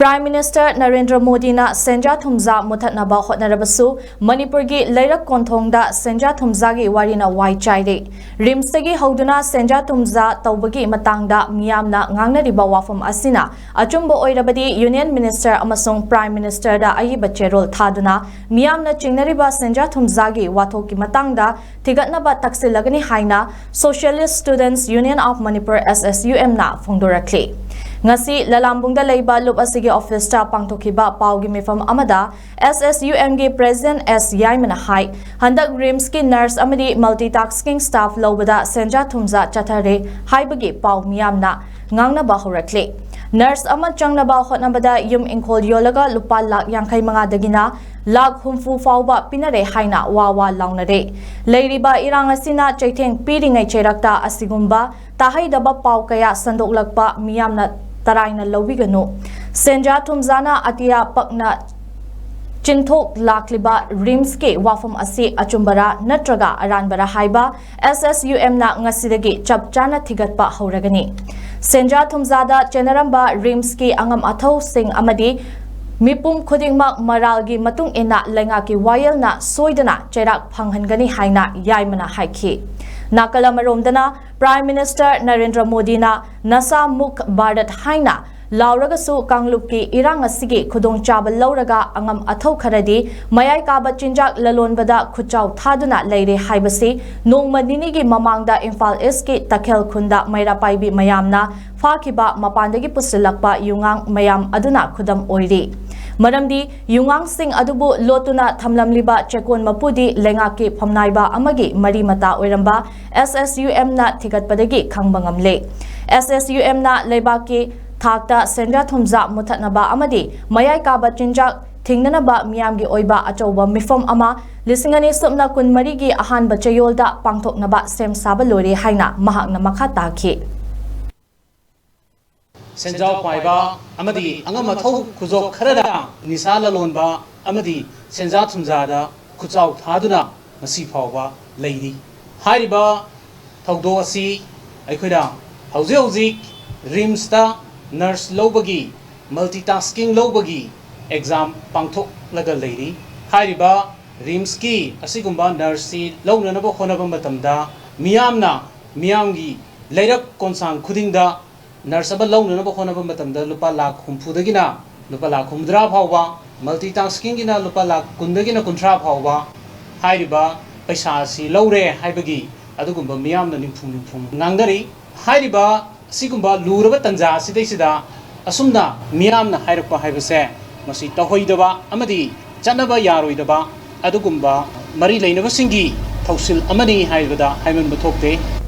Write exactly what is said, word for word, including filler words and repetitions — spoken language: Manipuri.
Prime Minister ꯅꯔꯦꯟꯗ꯭ꯔ ꯃꯣꯗꯤꯅ ꯁꯦꯟꯖꯥ ꯊꯨꯝꯖꯥ ꯃꯨꯊꯠꯅꯕ ꯍꯣꯠꯅꯔꯕꯁꯨ, ꯃꯅꯤꯄꯨꯔꯒꯤ ꯂꯩꯔꯛ ꯀꯣꯟꯊꯣꯡꯗ ꯁꯦꯟꯖꯥ ꯊꯨꯝꯖꯥꯒꯤ ꯋꯥꯔꯤꯅ ꯋꯥꯏ ꯆꯥꯏꯔꯦ꯫ ꯔꯤꯝꯁꯇꯒꯤ ꯍꯧꯗꯨꯅ ꯁꯦꯟꯖꯥ ꯊꯨꯝꯖꯥ ꯇꯧꯕꯒꯤ ꯃꯇꯥꯡꯗ ꯃꯤꯌꯥꯝꯅ ꯉꯥꯡꯅꯔꯤꯕ ꯋꯥꯐꯝ ꯑꯁꯤꯅ ꯑꯆꯨꯝꯕ ꯑꯣꯏꯔꯕꯗꯤ, Union Minister ꯑꯃꯁꯨꯡ Prime Ministerꯗ ꯑꯏꯕ ꯆꯦꯔꯣꯜ ꯊꯥꯗꯨꯅ ꯃꯤꯌꯥꯝꯅ ꯆꯤꯡꯅꯔꯤꯕ ꯁꯦꯟꯖꯥ ꯊꯨꯝꯖꯥꯒꯤ ꯋꯥꯊꯣꯛꯀꯤ ꯃꯇꯥꯡꯗ ꯊꯤꯒꯠꯅꯕ ꯇꯛꯁꯤꯜꯂꯒꯅꯤ ꯍꯥꯏꯅ Socialist Students Union of Manipur, S S U M ꯅ ꯐꯣꯡꯗꯣꯔꯛꯂꯤ꯫ ꯉꯁꯤ ꯂꯂꯥꯝꯕꯨꯡꯗ ꯂꯩꯕ ꯂꯨꯞ ꯑꯁꯤꯒꯤ ꯑꯣꯐꯤꯁꯇ ꯄꯥꯡꯊꯣꯛꯈꯤꯕ ꯄꯥꯎꯒꯤ ꯃꯤꯐꯝ ꯑꯃꯗ S S U M ꯒꯤ President S ꯌꯥꯏꯃꯅ ꯍꯥꯏ, ꯍꯟꯗꯛ ꯔꯤꯝꯁꯀꯤ ꯅꯔꯁ ꯑꯃꯗꯤ multitasking staff ꯂꯧꯕꯗ ꯁꯦꯟꯖꯥ ꯊꯨꯝꯖꯥ ꯆꯠꯊꯔꯦ ꯍꯥꯏꯕꯒꯤ ꯄꯥꯎ ꯃꯤꯌꯥꯝꯅ ꯉꯥꯡꯅꯕ ꯍꯧꯔꯛꯂꯤ꯫ ꯅꯔꯁ ꯑꯃ ꯆꯪꯅꯕ ꯍꯣꯠꯅꯕꯗ ꯌꯨꯝ ꯏꯪꯈꯣꯜ ꯌꯣꯜꯂꯒ ꯂꯨꯄꯥ ꯂꯥꯈ ꯌꯥꯡꯈꯩ ꯃꯉꯥꯗꯒꯤꯅ ꯂꯥꯈ ꯍꯨꯝꯐꯨ ꯐꯥꯎꯕ ꯄꯤꯅꯔꯦ ꯍꯥꯏꯅ ꯋꯥ ꯋꯥ ꯂꯥꯎꯅꯔꯦ꯫ ꯂꯩꯔꯤꯕ ꯏꯔꯥꯡ ꯑꯁꯤꯅ ꯆꯩꯊꯦꯡ ꯄꯤꯔꯤꯉꯩ ꯆꯩꯔꯛꯇ ꯑꯁꯤꯒꯨꯝꯕ ꯇꯥꯍꯩꯗꯕ ꯄꯥꯎ ꯀꯌꯥ ꯁꯟꯗꯣꯛꯂꯛꯄ ꯃꯤꯌꯥꯝꯅ ꯇꯔꯥꯏꯅ ꯂꯧꯕꯤꯒꯅꯨ꯫ ꯁꯦꯟꯖꯥ ꯊꯨꯝꯖꯥꯅ ꯑꯇꯤꯌꯥ ꯄꯛꯅ ꯆꯤꯟꯊꯣꯛ ꯂꯥꯛꯂꯤꯕ ꯔꯤꯝꯁꯀꯤ ꯋꯥꯐꯝ ꯑꯁꯤ ꯑꯆꯨꯝꯕꯔꯥ ꯅꯠꯇ꯭ꯔꯒ ꯑꯔꯥꯟꯕꯔꯥ ꯍꯥꯏꯕ S S U M ꯅ ꯉꯁꯤꯗꯒꯤ ꯆꯞ ꯆꯥꯅ ꯊꯤꯒꯠꯄ ꯍꯧꯔꯒꯅꯤ꯫ ꯁꯦꯟꯖꯥ ꯊꯨꯝꯖꯥꯗ ꯆꯦꯟꯅꯔꯝꯕ ꯔꯤꯝꯁꯀꯤ ꯑꯉꯝ ꯑꯊꯧꯁꯤꯡ ꯑꯃꯗꯤ ꯃꯤꯄꯨꯝ ꯈꯨꯗꯤꯡꯃꯛ ꯃꯔꯥꯜꯒꯤ ꯃꯇꯨꯡ ꯏꯟꯅ ꯂꯩꯉꯥꯛꯀꯤ ꯋꯥꯌꯦꯜꯅ ꯁꯣꯏꯗꯅ ꯆꯩꯔꯥꯛ ꯐꯪꯍꯟꯒꯅꯤ ꯍꯥꯏꯅ ꯌꯥꯏꯃꯅ ꯍꯥꯏꯈꯤ꯫ ꯅꯥꯀꯜ ꯑꯃꯔꯣꯝꯗꯅ Prime Minister ꯅꯔꯦꯟꯗ꯭ꯔ ꯃꯣꯗꯤꯅ ꯅꯁꯥ ꯃꯨꯛ ꯚꯥꯔꯠ ꯍꯥꯏꯅ ꯂꯥꯎꯔꯒꯁꯨ ꯀꯥꯡꯂꯨꯞꯀꯤ ꯏꯔꯥꯡ ꯑꯁꯤꯒꯤ ꯈꯨꯗꯣꯡꯆꯥꯕ ꯂꯧꯔꯒ ꯑꯉꯝ ꯑꯊꯧ ꯈꯔꯗꯤ ꯃꯌꯥꯏ ꯀꯥꯕ ꯆꯤꯟꯖꯥꯛ ꯂꯂꯣꯟꯕꯗ ꯈꯨꯠꯆꯥꯎ ꯊꯥꯗꯨꯅ ꯂꯩꯔꯦ ꯍꯥꯏꯕꯁꯤ ꯅꯣꯡꯃ ꯅꯤꯅꯤꯒꯤ ꯃꯃꯥꯡꯗ ꯏꯝꯐꯥꯜ ꯏꯁꯀꯤ ꯇꯈꯦꯜ ꯈꯨꯟꯗ ꯃꯩꯔꯥ ꯄꯥꯏꯕꯤ ꯃꯌꯥꯝꯅ ꯐꯥꯈꯤꯕ ꯃꯄꯥꯟꯗꯒꯤ ꯄꯨꯁꯤꯜꯂꯛꯄ ꯌꯨꯉꯥꯡ ꯃꯌꯥꯝ ꯑꯗꯨꯅ ꯈꯨꯗꯝ ꯑꯣꯏꯔꯤ꯫ ꯃꯔꯝꯗꯤ ꯌꯨꯉꯥꯡꯁꯤꯡ ꯑꯗꯨꯕꯨ ꯂꯣꯠꯇꯨꯅ ꯊꯝꯂꯝꯂꯤꯕ ꯆꯦꯛꯀꯣꯟ ꯃꯄꯨꯗꯤ ꯂꯩꯉꯥꯛꯀꯤ ꯐꯝꯅꯥꯏꯕ ꯑꯃꯒꯤ ꯃꯔꯤ ꯃꯇꯥ ꯑꯣꯏꯔꯝꯕ S S U M ꯅ ꯊꯤꯒꯠꯄꯗꯒꯤ ꯈꯪꯕ ꯉꯝꯂꯦ꯫ S S U M ꯅ ꯂꯩꯕꯥꯛꯀꯤ ꯊꯥꯛꯇ ꯁꯦꯟꯖꯥ ꯊꯨꯝꯖꯥ ꯃꯨꯊꯠꯅꯕ ꯑꯃꯗꯤ ꯃꯌꯥꯏ ꯀꯥꯕ ꯆꯤꯟꯖꯥꯛ ꯊꯤꯡꯅꯅꯕ ꯃꯤꯌꯥꯝꯒꯤ ꯑꯣꯏꯕ ꯑꯆꯧꯕ ꯃꯤꯐꯝ ꯑꯃ ꯂꯤꯁꯤꯡ ꯑꯅꯤ ꯁꯨꯞꯅ ꯀꯨꯟꯃꯔꯤꯒꯤ ꯑꯍꯥꯟꯕ ꯆꯌꯣꯜꯗ ꯄꯥꯡꯊꯣꯛꯅꯕ ꯁꯦꯝ ꯁꯥꯕ ꯂꯣꯏꯔꯦ ꯍꯥꯏꯅ ꯃꯍꯥꯛꯅ ꯃꯈꯥ ꯇꯥꯈꯤ꯫ ꯁꯦꯟꯖꯥꯎ ꯄꯥꯏꯕ ꯑꯃꯗꯤ ꯑꯉꯝ ꯑꯊꯧ ꯈꯨꯖꯣꯞ ꯈꯔꯅ ꯅꯤꯁꯥ ꯂꯂꯣꯟꯕ ꯑꯃꯗꯤ ꯁꯦꯟꯖꯥ ꯊꯨꯝꯖꯥꯗ ꯈꯨꯠꯆꯥꯎ ꯊꯥꯗꯨꯅ ꯉꯁꯤ ꯐꯥꯎꯕ ꯂꯩꯔꯤ꯫ ꯍꯥꯏꯔꯤꯕ ꯊꯧꯗꯣꯛ ꯑꯁꯤ ꯑꯩꯈꯣꯏꯅ ꯍꯧꯖꯤꯛ ꯍꯧꯖꯤꯛ ꯔꯤꯝꯁꯇ ꯅꯔꯁ ꯂꯧꯕꯒꯤ ꯃꯜꯇꯤꯇꯥꯁꯀꯤꯡ ꯂꯧꯕꯒꯤ ꯑꯦꯛꯖꯥꯝ ꯄꯥꯡꯊꯣꯛꯂꯒ ꯂꯩꯔꯤ꯫ ꯍꯥꯏꯔꯤꯕ ꯔꯤꯝꯁꯀꯤ ꯑꯁꯤꯒꯨꯝꯕ ꯅꯔꯁꯁꯤ ꯂꯧꯅꯅꯕ ꯍꯣꯠꯅꯕ ꯃꯇꯝꯗ ꯃꯤꯌꯥꯝꯅ, ꯃꯤꯌꯥꯝꯒꯤ ꯂꯩꯔꯛ ꯀꯣꯟꯁꯥꯡ ꯈꯨꯗꯤꯡꯗ ꯅꯔꯁ ꯑꯃ ꯂꯧꯅꯅꯕ ꯍꯣꯠꯅꯕ ꯃꯇꯝꯗ ꯂꯨꯄꯥ ꯂꯥꯈ ꯍꯨꯝꯐꯨꯗꯒꯤꯅ ꯂꯨꯄꯥ ꯂꯥꯈ ꯍꯨꯝꯐꯨꯇꯔꯥ ꯐꯥꯎꯕ, ꯃꯜꯇꯤꯇꯥꯁꯀꯤꯡꯒꯤꯅ ꯂꯨꯄꯥ ꯂꯥꯈ ꯀꯨꯟꯗꯒꯤꯅ ꯀꯨꯟꯊ꯭ꯔꯥ ꯐꯥꯎꯕ ꯍꯥꯏꯔꯤꯕ ꯄꯩꯁꯥ ꯑꯁꯤ ꯂꯧꯔꯦ ꯍꯥꯏꯕꯒꯤ ꯑꯗꯨꯒꯨꯝꯕ ꯃꯤꯌꯥꯝꯅ ꯅꯤꯡꯐꯨꯡ ꯅꯤꯡꯐꯨꯡ ꯉꯥꯡꯅꯔꯤ꯫ ꯍꯥꯏꯔꯤꯕ ꯑꯁꯤꯒꯨꯝꯕ ꯂꯨꯔꯕ ꯇꯥꯟꯖꯥ ꯑꯁꯤꯗꯩꯁꯤꯗ ꯑꯁꯨꯝꯅ ꯃꯤꯌꯥꯝꯅ ꯍꯥꯏꯔꯛꯄ ꯍꯥꯏꯕꯁꯦ ꯃꯁꯤ ꯇꯧꯍꯩꯗꯕ ꯑꯃꯗꯤ ꯆꯠꯅꯕ ꯌꯥꯔꯣꯏꯗꯕ ꯑꯗꯨꯒꯨꯝꯕ ꯃꯔꯤ ꯂꯩꯅꯕꯁꯤꯡꯒꯤ ꯊꯧꯁꯤꯜ ꯑꯃꯅꯤ ꯍꯥꯏꯕꯗ ꯍꯥꯏꯃꯟꯕ ꯊꯣꯛꯇꯦ꯫